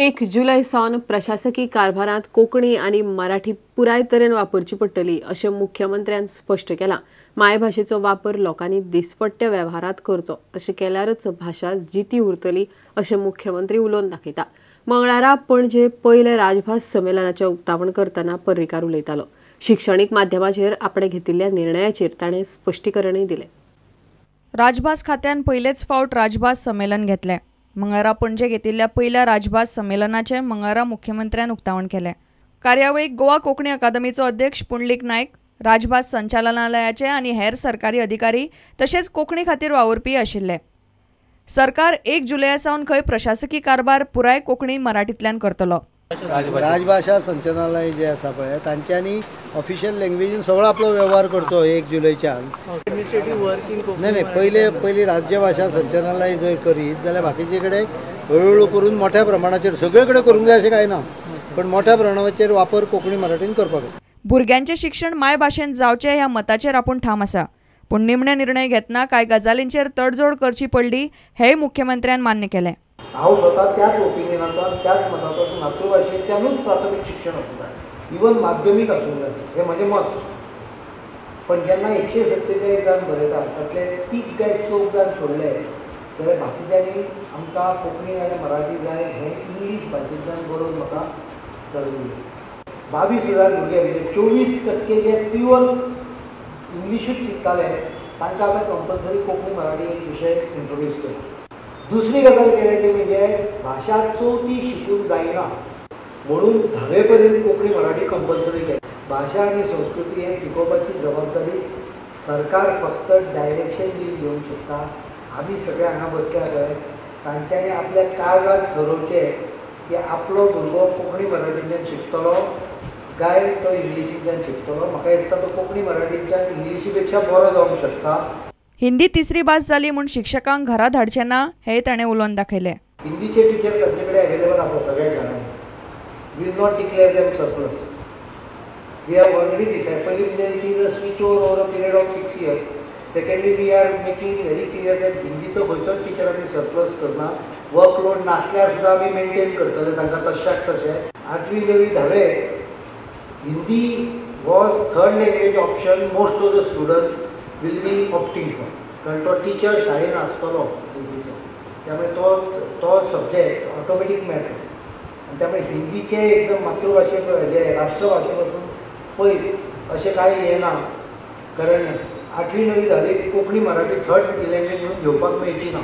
1 जुलय सावन प्रशासकी कारभारांत कोंकणी आनी मराठी पुराय तरेन वापरची पडटली अशें मुख्यमंत्र्यान स्पश्ट केलां. मायभाशेचो वापर लोकांनी दिसपट्ट्या वेव्हारांत करचो, तशें केल्यारच भाशा जिती उरतली अशें मुख्यमंत्री उलोवन दाखयता. मंगळारा पणजे पयले राजभास संमेलनाचें उक्तावण करतना पर्रीकार उलयतालो. शिक्षणीक माध्यमाचेर आपणे घेतिल्ल्या निर्णयाचेर ताणें स्पश्टीकरणय दिलें. राजभास खात्यान पयलेच फावट राजभास संमेलन घेतलें. मंगळारा पणजे घेतिल्ल्या पयल्या राजभास संमेलनाचें मंगळारा मुख्यमंत्र्यान उक्तावण केलें. कार्यावळीक गोवा कोंकणी अकादमीचो अध्यक्ष पुंडलीक नायक, राजभास संचालनालयाचे आनी हेर सरकारी अधिकारी तशेंच कोंकणी खातीर वावुरपी आशिल्ले. सरकार 1 जुलया सावन खंय प्रशासकी कारभार पुराय कोंकणी मराठींतल्यान करतलो. राजभाशा संचालनालय जे आसा पळय तांच्यांनी ऑफिशियल लँग्वेजीन सगळो आपलो वेव्हार करचो 1 जुलयच्यान. नाही नाही, पयले पयली राज्यभाशा संचालनालय जर करीत जाल्यार बाकीचे कडेन हळूहळू करून मोठ्या प्रमाणाचेर सगळे कडेन करूंक जाय अशें कांय ना, पण मोठ्या प्रमाणाचेर वापर कोंकणी मराठीन करपाक. भुरग्यांचें शिक्षण मायभाशेन जावचें ह्या मताचेर आपूण ठाम आसा, पूण निमणे निर्णय घेतना कांय गजालींचेर तडजोड करची पडली हेंय मुख्यमंत्र्यान मान्य केलें. हांव स्वता त्याच ओपिनियनाचो आनी त्याच मताचो की मातृभाशेंतल्यानूच प्राथमीक शिक्षण आसूंक जाय, इवन माध्यमीक आसूंक जाय, हें म्हजें मत. पण जेन्ना 147 जाण बरयता तातले 3 काय 4 जाण सोडले जाल्यार बाकीच्यांनी आमकां कोंकणी आनी मराठी जाय हें इंग्लीश भाशेंतल्यान बरोवन म्हाका धाडून दिलें. 22,000 भुरगे म्हणजे 24% जे प्युअर इंग्लिशूच शिकताले तांकां हांवें कंपल्सरी कोंकणी मराठी एक विशय इंट्रोड्यूस केलो. दुसरी गजाल केल्या ती म्हणजे भाशा चवथी शिकूंक जायना म्हणून 10वे पर्यंत कोंकणी मराठी कंपल्सरी केली. भाशा आनी संस्कृती हे टिकोवपाची जबाबदारी सरकार फक्त डायरेक्शन दिवन घेवंक शकता. आमी सगळे हांगा बसल्या पळय तांच्यांनी आपल्या काळजाक थारोवचें की आपलो भुरगो कोंकणी मराठींतल्यान शिकतलो काय तो इंग्लिशींतल्यान शिकतलो. म्हाका दिसता तो कोंकणी मराठींतल्यान इंग्लिशी पेक्षा बरो जावंक शकता. हिंदी तिसरी भास जाली म्हूण शिक्षकांक घरा धाडचे ना हेंय ताणें उलोवन दाखयलें. हिंदीचे टिचर तांचे कडेन अवेलेबल आसा सगळ्या शाळांनी. Will not declare them surplus. We have already decide. पयलीं म्हणजे it is a switch over over a period of 6 years. Secondly we are making very clear that हिंदीचो खंयचोच टिचर आमी सरप्लस करना. वर्कलोड नासल्यार सुद्दां आमी मेनटेन करतले तांकां तश्याक तशें. 8वी 9वी 10वे Hindi was third language option most of the students will be opting for, कारण तो टिचर शाळेन आसतलो हिंदीचो, त्यामुळे तो तो सब्जेक्ट ऑटोमॅटीक मेळटलो. आनी त्यामुळे हिंदीचे एकदम मातृभाशे जे राष्ट्रभाशे पासून पयस अशें कांय हें ना, कारण 8वी 9वी 10वी कोंकणी मराठी थर्ड लँग्वेज म्हणून घेवपाक मेळची ना.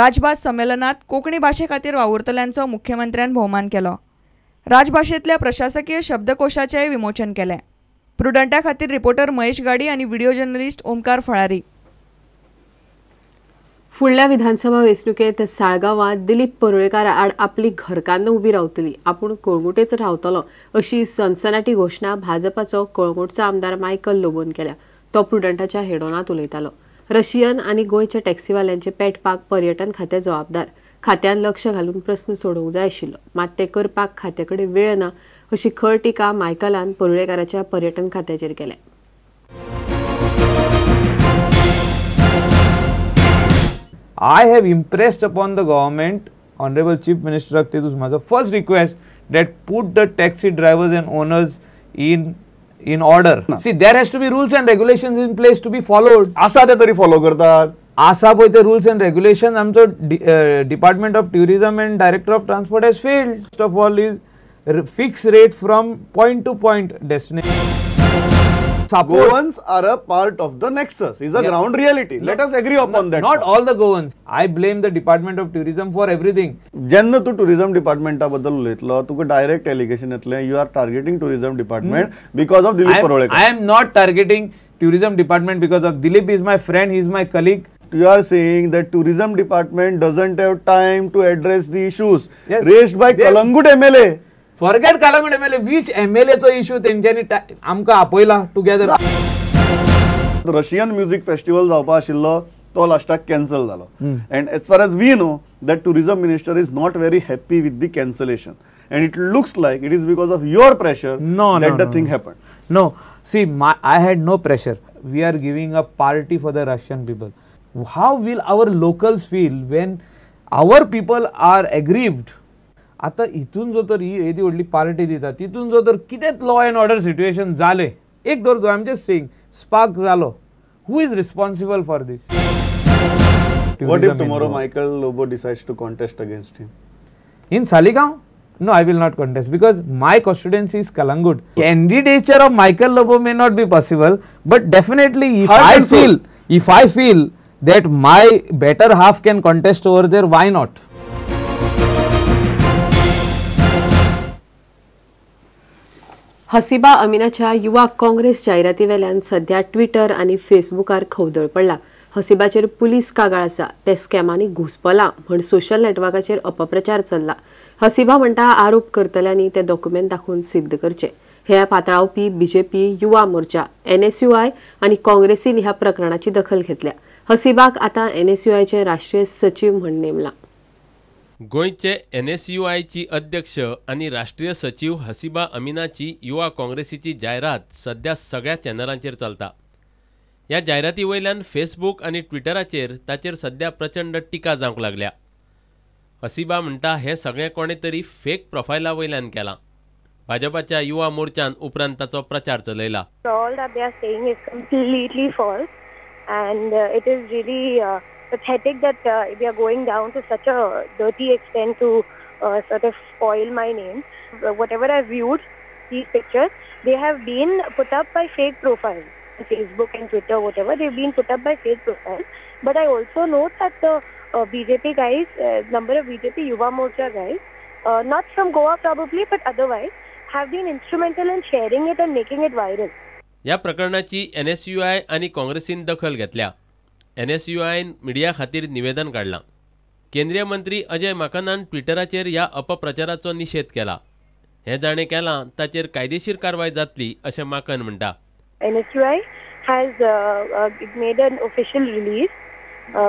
राजभास संमेलनात कोंकणी भाशे खातीर वावुरतल्यांचो मुख्यमंत्र्यान भोवमान केलो. राजभाशेंतल्या प्रशासकीय शब्दकोशाचेंय विमोचन केलें. प्रुडंटा खातीर रिपोर्टर महेश गाडी आनी व्हिडिओ जर्नलिस्ट ओमकार फळारी. फुडल्या विधानसभा वेंचणुकेंत साळगांवांत दिलीप परुळेकार आड आपली घरकान्न उबी रावतली, आपूण कळंगुटेच रावतलो अशी सनसनाटी घोशणा भाजपाचो कळंगूटचो आमदार मायकल लोबोन केल्या. तो प्रुडंटाच्या हेडोनांत उलयतालो. रशियन आनी गोंयच्या टॅक्सीवाल्यांचे पेटपाक पर्यटन खातें जबाबदार. खात्यान लक्ष घालून प्रस्न सोडोवंक जाय आशिल्लो, मात ते करपाक खात्या कडेन वेळ ना अशी खर टिका मायकलान परुळेकाराच्या पर्यटन खात्याचेर केल्या. I have impressed upon the government, Honorable Chief Minister Tetus Maza, first request that put the taxi drivers and owners in order. No. See, there has to be rules and regulations in place to be followed. Asa te tari follow kartat. Asa poy te rules and regulations amcho Department of Tourism and Director of Transport has failed. First of all is fixed rate from point to point destination. Goans are a part of the nexus. Is a ground reality. Let us agree upon that. Not all the Goans. I blame the Department of Tourism for everything. जेन्ना तू tourism डिपार्टमेंटा बद्दल उलयतलो तुका direct allegation येतलें you are targeting tourism department because of Dilip Parulekar. I am not targeting tourism department because of Dilip is my friend, he is my colleague. You are saying that tourism department doesn't have time to address the issues raised by Calangute MLA. Forget Calangute MLA, which MLA चो issue तेंच्यांनी आमकां आपयला together. Russian music festival जावपा आशिल्लो तो लास्टाक cancel जालो. And as far as we know that tourism minister is not very happy with the cancellation and it looks like it is because of your pressure that the thing happened. No, see, I had no pressure. We are giving a party for the Russian people. How will our locals feel when our people are aggrieved? आतां हितून जो तर ही येदी व्हडली party दिता तितून जो तर कितेंच लॉ एंड ऑर्डर सिट्युएशन जालें, एक दवर तूं I am just saying spark जालो, who is responsible for this? What if tomorrow Michael Lobo decides to contest against him? In Saligao? No, I will not contest because my constituency is Calangute. Candidature of Michael Lobo may not be possible, but definitely if I feel that my better half can contest over there, why not? Haseeba अमीनाच्या युवा काँग्रेस जाहिरातीवेल्यान सध्या Twitter आनी फेसबुकार खवदळ पडला. हसीबाचेर police कागाळ आसा, ते स्कॅमांनी घुसपला म्हण social नेटवर्काचेर अपप्रचार चल्ला. हसीबा म्हणटा आरोप करतल्यांनी ते डॉक्युमेंट दाखोवन सिद्ध करचे. हे पातळावपी बीजेपी, युवा मोर्चा, NSUI आनी काँग्रेसीन ह्या प्रकरणाची दखल घेतल्या. हसीबाक आतां NSUIचे राष्ट्रीय सचीव म्हण नेमला. गोंयचे NSUIची अध्यक्ष आनी राष्ट्रीय सचीव हसीबा अमीनाची युवा काँग्रेसीची जायरात सध्या सगळ्या चॅनलांचेर चलता. ह्या जायराती वयल्यान फेसबूक आनी ट्विटराचेर ताचेर सध्या प्रचंड टिका जावंक लागल्या. हसीबा म्हणटा हें सगळें कोणें तरी फेक प्रोफायला वयल्यान केलां. भाजपाच्या युवा मोर्चान उपरांत ताचो प्रचार चलयला. All that they are saying is completely false and it is really pathetic that they are going down to such a dirty extent to sort of spoil my name. Whatever I viewed, these pictures, they have been put up by fake profiles. Facebook and Twitter, whatever, they've been put up by fake profiles. But I also note that the BJP guys, number of BJP Yuva Morcha guys, not from Goa probably, but otherwise, have been instrumental in sharing it and making it viral. ह्या प्रकरणाची NSUI आनी काँग्रेसीन दखल घेतल्या. NSUIन media खातीर निवेदन काडलां. केंद्रीय मंत्री अजय माकनान ट्विटराचेर ह्या अपप्रचाराचो निशेध केला. हें जाणें केलां ताचेर कायदेशीर कारवाय जातली अशें माकन म्हणटा. NSUI has made an official release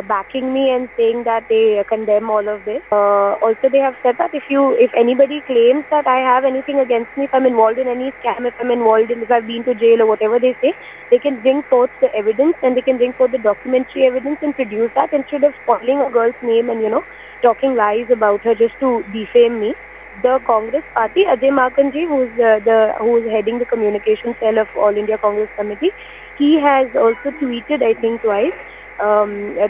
backing me and saying that they condemn all of this. Also, they have said that if anybody claims that I have anything against me, if I'm involved in any scam, if I'm involved in, if I've been to jail or whatever they say, they can bring forth the evidence and they can bring forth the documentary evidence and produce that instead of spoiling a girl's name and, you know, talking lies about her just to defame me. The Congress party, Ajay Makanji, who is heading the communication cell of All India Congress Committee, he has also tweeted, I think, twice,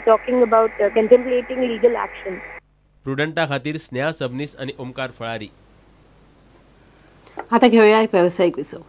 talking about contemplating legal action. प्रुडंटा खातीर स्नेहा सबनीस आणि ओमकार फळारी. आता घेऊया एक व्यावसायिक विसव.